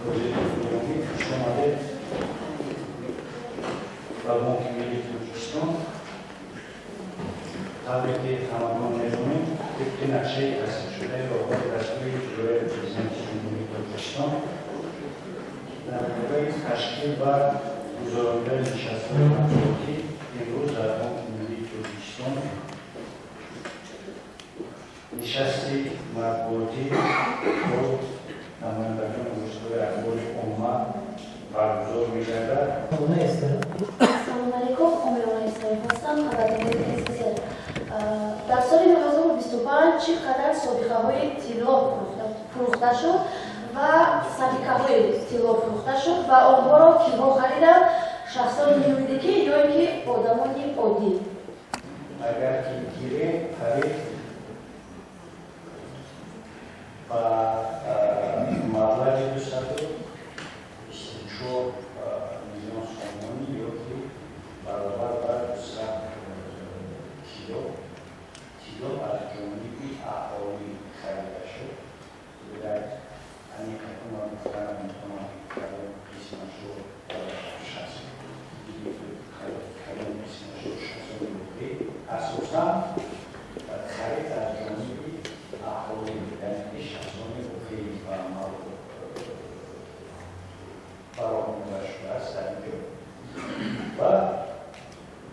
Гиромӣ, хуш омадед ба Бонки Миллии Тоҷикистон. Тавре ки ҳамагон медонем, тибқи нақшаи тасдиқшудаи роҳбари дастури иҷроияи Президенти Ҷумҳурии Тоҷикистон дар бораи ташкил ва гузаронидани нишастҳои матбуотӣ, имрӯз дар Бонки Миллии Тоҷикистон нишасти матбуотӣ бо намояндагони воситаҳои ахбори омма баргузор мегардад. Ассалому алайкум, Омирона Исроил ҳастам, хабарнигори ССР. Дар соли 2025 чӣ қадар собиқаҳои тилло фурӯхта шуд ва сабикаҳои тилло фурӯхта шуд ва онҳоро киҳо хариданд, шахсони юридикӣ ё ин ки одамони оддӣ? Агар ки гирем, харид ба маблағи 224 миллион сомонӣ ё ки баробар ба 200 кило тилло аз ҷониби аҳолӣ харида шуд. Дар аниқатон ман гуфта наметавонам, кадом қисмашро шахс, кадом қисмашро шахсони воқеӣ. Асосан харид аз ҷониби аҳолӣ, яъне ки шахсони воқеӣ ба амал бароҳ монда шудааст дар ин ҷо ва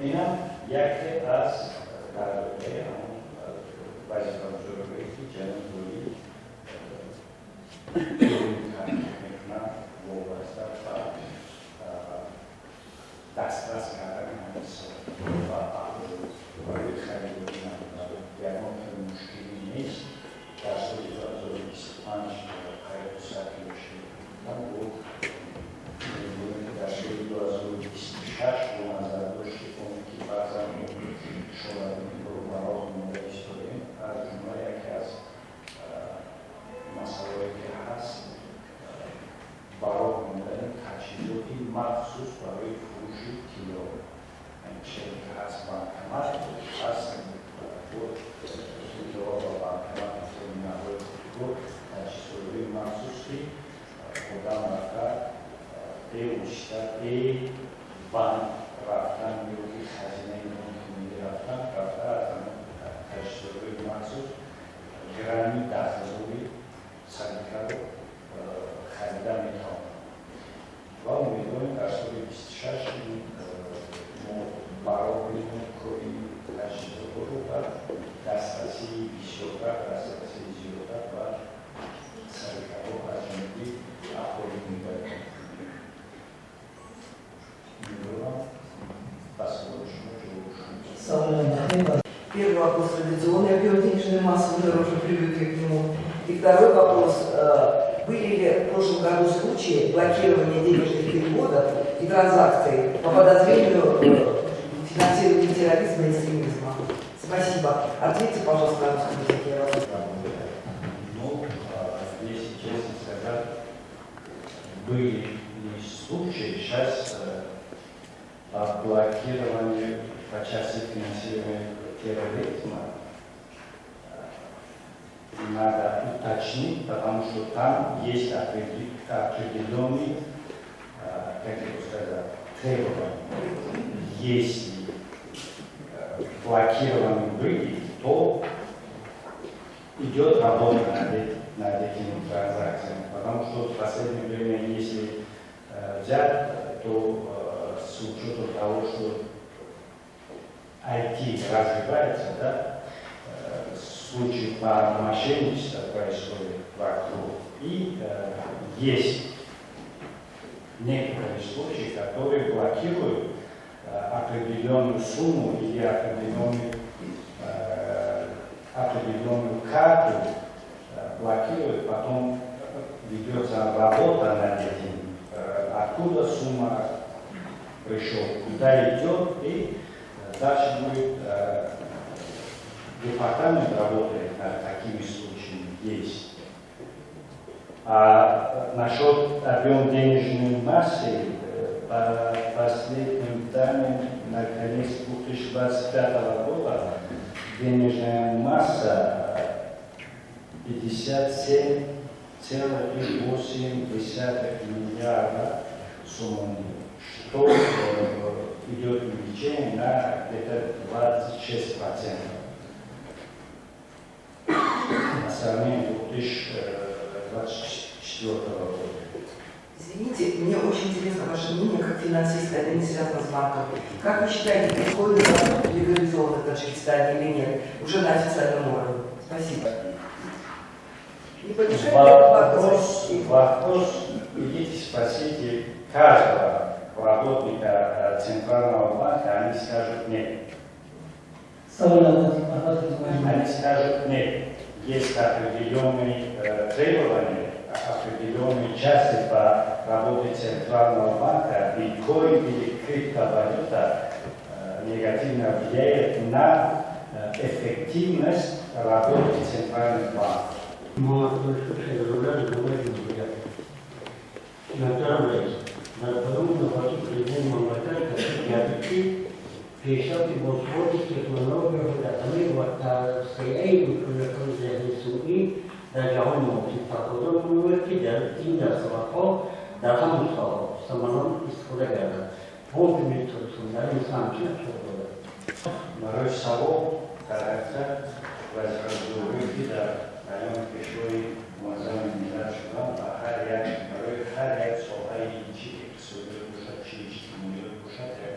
инам яке аз дар доираи ҳамон вазифагузориҳое ки ҷаноби олӣ мекунанд, вобаста ба дастрас кардани ҳамин ба аҳолӣ барои харидорӣ намудан. Ягон хел мушкилӣ нест. Дар соли 2025 қариб 200 кило шуда буд. Дар соли 2026 бо назардошти оне ки баъзан чорабиниҳоро ба роҳ монда истодаем, аз ҷумла яке аз масъалаое ки ҳаст, ба роҳ мондани таҷҳизоти махсус барои фурӯши тилло, чизе ки ҳаст, банкомат ҳаст, тилло ба банкомат, терминалҳои худкор, таҷҳизотҳои махсус, ки одам рафта бевосита, бе банк рафтан ё ки хазинаи бонки миллӣ рафтан, рафта аз ҳамон таҷҳизотҳои махсус грамми 10 ҳазори сабикаро харида метавонад. Ва умедворем, дар соли 26 мо бароҳ мемонем кори таҷҳизотҳоро ва дастрасии бисёртар, дастрасии зиёдтар ба сабикаҳо аз ҷониби аҳолӣ мегардад. Умедворам, ба саволи шумо ҷавоб шуд. Первый вопрос традиционный, объем денежной массы, мы уже привыкли к нему. И второй вопрос: были ли в прошлом году случаи блокирования денежных переводов и транзакций по подозрению финансирования терроризма и экстремизма? Спасибо. Ответьте, пожалуйста, на русском языке. Я вас Ну, если честно сказать, были не случаи, сейчас по блокированию по части финансирования терроризма надо уточнить, потому что там есть определенные, как это сказать, требования. Если блокированы были, то идет работа над этими транзакциями. Потому что в последнее время, если взять, то с учетом того, что IT развивается, да, случаи по мошенничеству происходит вокруг. И есть некоторые случаи, которые блокируют определенную сумму или определенную карту, блокируют, потом ведется работа над этим, откуда сумма пришел, куда идет, и дальше будет департамент работает над такими случаями, есть. А насчет объем денежной массы, по последним данным на конец 2025 года денежная масса 57,7 7,8 миллиарда сомони, что идет увеличение на где-то 26% на сравнение 2024 года. Извините, мне очень интересно ваше мнение как финансиста, это не связано с банком. Как вы считаете, биткоин легализован в Таджикистане или нет? Уже на официальном уровне. Спасибо. Не помешает ли Вопрос, вопрос, идите спросите каждого работника Центрального банка, они скажут нет. Они скажут нет. Есть определенные требования, определенные части по работе Центрального банка, биткоин или криптовалюта негативно влияет на эффективность работы Центральных банков. Муҳтарам раис, дар паёми навбатии Президенти мамлакат таъкид гардид, ки пешрафти босуръати технологияҳои рақамӣ ва тавсеаи имкониятҳои зеҳни сунъӣ дар ҷаҳони муосир тақозо менамояд, ки дар ин дастовардҳо дар ҳамон соҳаҳо самарнок истифода гардад. Бонки Миллии Тоҷикистон дар ин самт чӣ нақша дорад? Барои савол, дар ҳақиқат, вазифадорие, ки дар паёми Пешвои Муаззами Миллат шуданд ва ҳар як барои ҳар як соҳаи, чи иқтисодиёт бошад, чи иҷтимоиёт бошад, як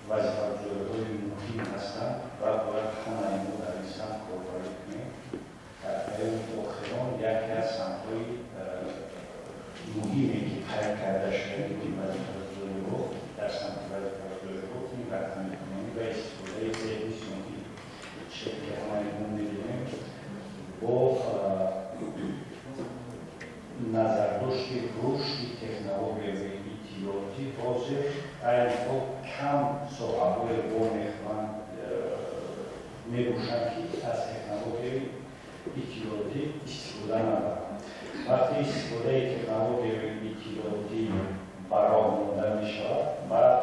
вазифагузориҳои муҳим ҳастанд ва бояд ҳамаи мо дар ин самт корбарӣ кунем. Дар паёми охирон яке аз самтҳои муҳиме, ки қайд карда шуда, ки вазифагузориҳо дар самти вазифагузориҳо, ин рақамикунонӣ ва истифодаи зеҳни сунъӣ, ки ҳамаи мо медонем, бо назардошти рушди технологияи иттилоотӣ ҳозир айни ҳол кам соҳаҳое вомехӯранд мебошанд, ки аз технологияи иттилоотӣ истифода набаранд. Вақте истифодаи технологияи иттилоотӣ ба роҳ монда мешавад, баъд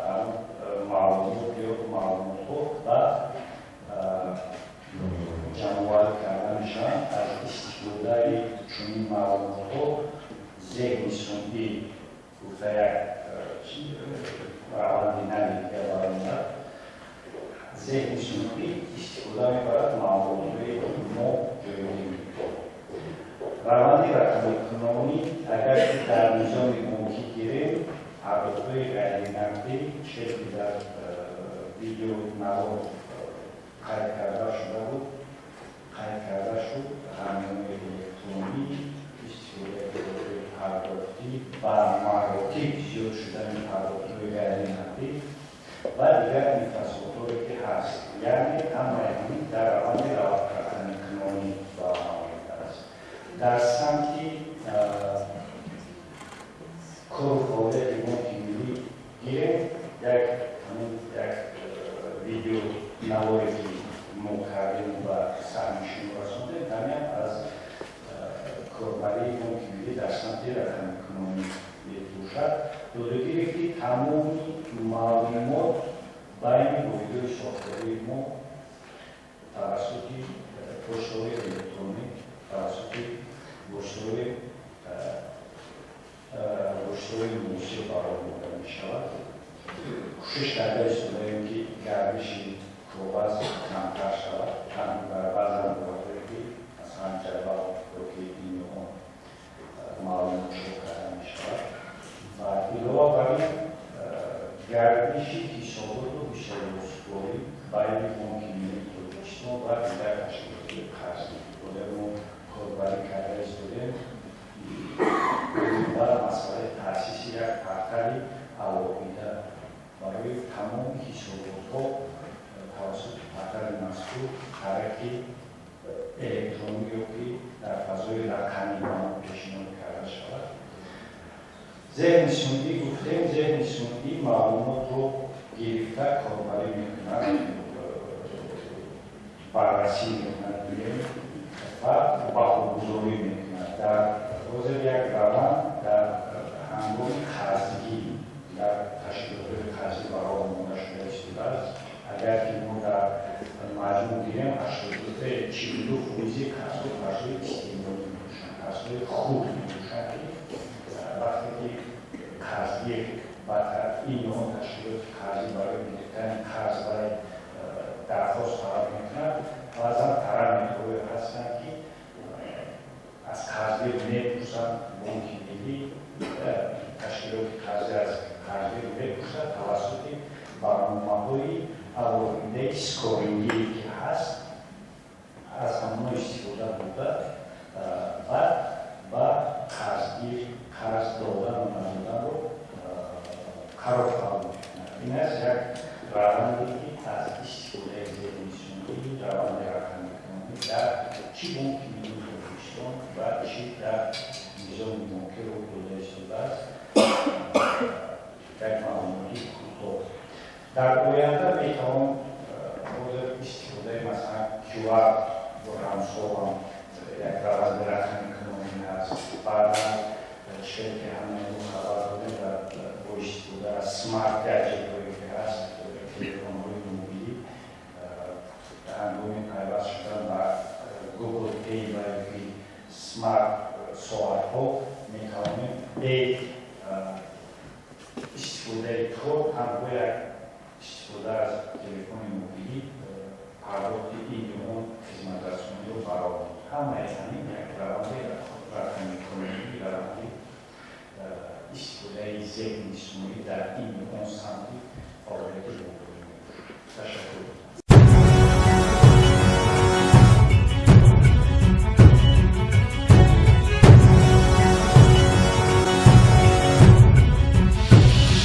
маълумот ё маълумотҳо ба ҷамъоварӣ карда мешаванд. Аз истифодаи чунин маълумотҳо зеҳни сунъӣ гуфта як раванди нави дига баромад. Зеҳни сунъӣ истифода мебарад маълумотҳое, ки мо ҷойгир мекунем. Раванди рақамикунонӣ, агар ки дар низоми бонкӣ гирем, пардохтҳои ғайринақдӣ, че ки дар видео навор қайд карда шуда буд, қайд карда шуд, ҳамёни электронӣ, истифодаи пардохтӣ ба маротиб зиёд шудани пардохтҳои ғайринақдӣ ва дигар инфраструктуре, ки ҳаст, яъне ҳамаи ҳамин дар раванди рақамикунонӣ ба амал омадааст. Дар самти кору фаъолияти Бонки Миллӣ гирем, як ҳамин як видео наворе, ки мо кардем ва саҳми шумо расондем, ҳамин аз корбарии Бонки Миллӣ дар самти рақамикунонӣ мебошад. Додагире, ки тамоми маълумот байни воҳидҳои сохтории мо тавассути поштаҳои электронӣ, тавассути воситаҳои муосир ба роҳ монда мешавад. Кӯшиш карда истодаем, ки гардиши коғаз камтар шавад. Дар баъзан ҳолатҳое, ки масалан ҷадвал ё ки ин ё он маълумот чоп карда мешавад. Ва илова бар ин, гардиши ҳисоботу ҳисоботсупорӣ байни Бонки Миллии Тоҷикистон ва дигар ташкилотҳои қарзӣ бояд мо корбарӣ карда истодем ва масъалаи таъсиси як портали алоҳида барои тамоми ҳисоботҳо тавассути портали мазкур тариқи электронӣ ё ки дар фазои рақамӣ ба мо пешниҳод карда шавад. Зеҳни сунъӣ гуфтем, зеҳни сунъӣ маълумотро гирифта корбарӣ мекунад, баррасӣ мекунад, гирем, ва баҳогузорӣ мекунад. Дар ҳозир як раванд дар ҳангоми қарзгирӣ дар ташкилотҳои қарзӣ ба роҳ монда шуда истодааст. Агар ки мо дар маҷмӯъ гирем, 82 фоизи қарзҳои Қарзгир мепурсад, Бонки Миллӣ, ташкилоти қарзӣ аз қарзгир мепурсад, тавассути барномаҳои алоҳидаи скорингие ки ҳаст, аз ҳамоно истифода бурда, баъд ба қарзгир қарз додану надоданро қарор қабул мекунад. Ин аст як раванде, ки аз истифодаи зеҳни сунъӣ, раванди рақамикунонӣ дар чӣ Бонки Миллии Тоҷикистон ва чӣ дар низоми бонкӣ рух дода истодааст. Як маълумоти кӯтоҳ. Дар оянда метавон ҳозир истифодаи, масалан, QR рамзҳоам як раванди рақамикунонӣ ҳаст. Баъдан чизе ки ҳамаи мо хабар додем, бо истифода аз смарт гаджетҳое ки ҳаст, телефонҳои мобилӣ, ҳангоми пайваст шудан ба Google Pay ва ёки смарт соатҳо метавонем бе истифодаи код, танҳо як истифода аз телефони мобилӣ пардохти ин ё он хизматрасониро баровард. Ҳамаи ҳамин як раванди рақамикунонӣ, раванди истифодаи зеҳни сунъӣ дар ин ё он самт.